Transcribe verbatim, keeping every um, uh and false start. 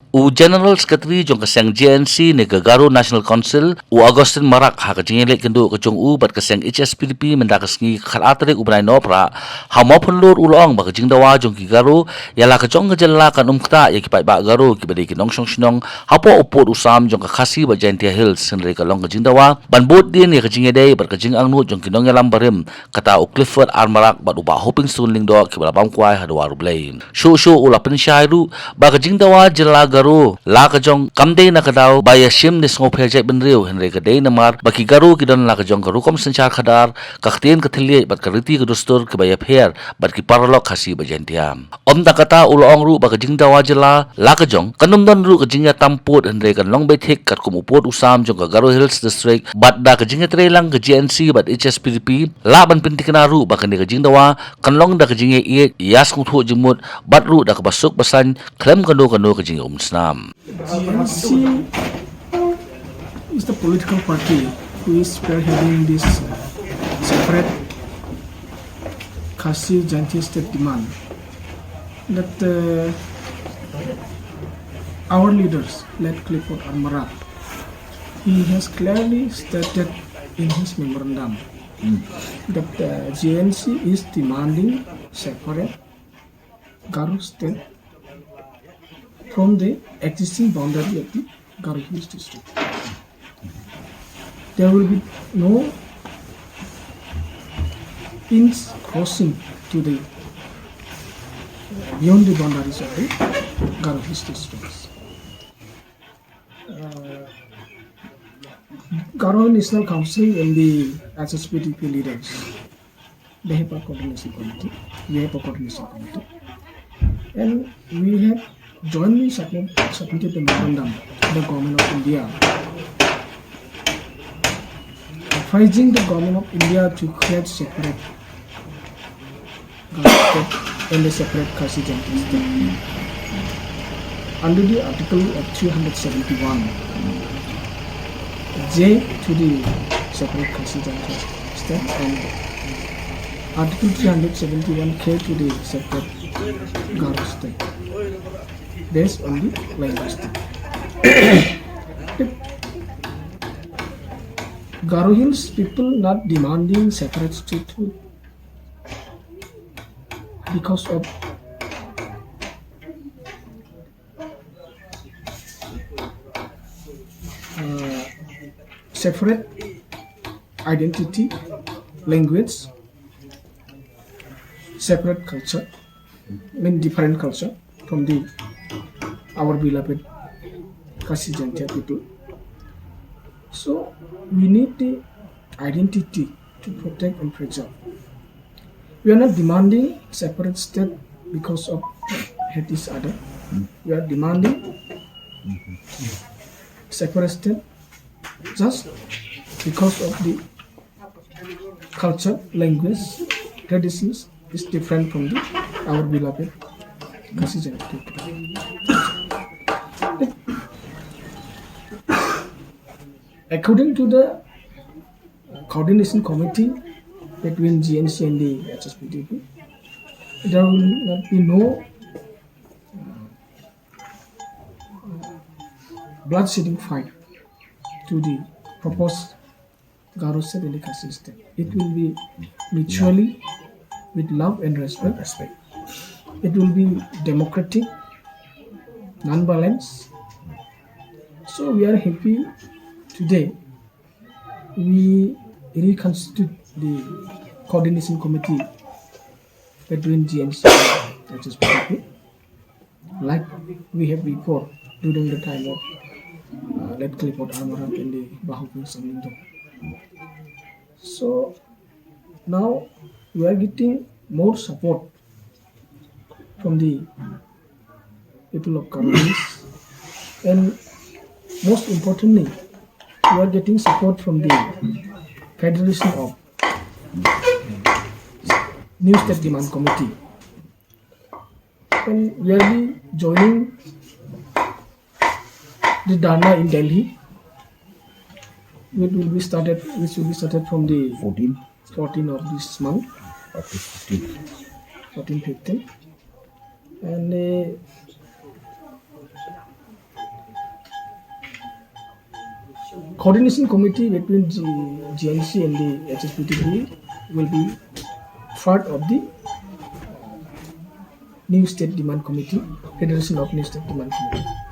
U General Secretary jong ka seng J N C ne ka Garo National Council, u Augustine Marak, ha ka jingïaleh kynduh ka jong u bad ka seng H S P D P mynta ka sngi ka khatar tarik u bnai Nohprah, ha Mawphanlur u la ong ba ka jingdawa jong ki Garo ïa la ka jong ka jylla kan ym ktah ïa ki paidbah Garo kiba dei ki nongshong shnong hapoh u pud u sam jong ka Khasi bad Jaintia Hills, hynrei ka long ka jingdawa ban bud dien ïa ka jingïadei bad ka jingangnud jong ki nongïalam barim, kata u Clifford R Marak bad u Bah Hopingstone Lyngdoh kiba la bam kwai ha duwar U Blei. Shuh shuh u la pynshai ruh ba ka jingdawa jylla Garo la ka jong kam dei na ka daw ba ïashim ne sngewpher jaitbynriew, hynrei ka dei namar ba ki Garo ki don la ka jong ka rukom synshar khadar, ka ktien ka thylliej bad ka riti ka dustur kiba ïapher bad ki paralok Khasi bad Jaintia. Ym tang kata, u la ong ruh ba ka jingdawa jylla la ka jong kan ym don ruh ka jingïatam pud, hynrei kan long beit thik katkum u pud u sam jong ka Garo Hills District, bad da ka jingïatreilang ka J N C bad H S P D P, lah ban pynthikna ruh ba kane ka jingdawa kan long da ka jingïaieit, ïasngewthuh jingmut bad ruh da kaba suk ba saiñ khlem kano kano ka jingïaumsnam. G N C is the political party who is spearheading this, uh, separate Khasi Jaintia state demand that, uh, our leaders, late Clifford R Marak, he has clearly stated in his memorandum that, uh, G N C is demanding separate Garo state from the existing boundary of the Garo Hills district. There will be no inch crossing to the, beyond the boundaries of the Garo Hills districts. Uh, Garo National Council and the H S P D P leaders, they have a coordination committee. We have a coordination committee. And we have jointly submit, submitted a memorandum to the Government of India, advising the Government of India to create separate Garo state and a separate Khasi Jaintia state. Under the Article of three hundred seventy-one J to the separate Khasi Jaintia state and Article three hundred seventy-one K to the separate Garo state based on the linguistic. Garo Hills people not demanding separate statehood because of, uh, separate identity, language, separate culture, I mean different culture from the our beloved Khasi Jaintia people. So we need the identity to protect and preserve. We are not demanding separate state because of hate each other. We are demanding separate state just because of the culture, language, traditions is different from the our beloved Khasi Jaintia people. According to the coordination committee between G N C and the H S P D P, there will not be no, uh, blood shedding fight to the proposed Garo state and the Khasi state. It will be mutually with love and respect. Respect. It will be democratic, non-violence. So we are happy today. We reconstitute the coordination committee between G N C and H S P D P, like we have before during the time of, uh, late Clifford R Marak and the Bah Hopingstone Lyngdoh. So now we are getting more support from the people of Garo Hills, and most importantly, we are getting support from the Federation of New State Demand Committee. And we will be joining the dharna in Delhi, which will be started, which will be started from the fourteen. Fourteen of this month, up to fifteen. Fourteen, fifteen. And, uh, Coordination committee between G- GNC and the HSPDP will be part of the New State Demand Committee, Federation of New State Demand Committee.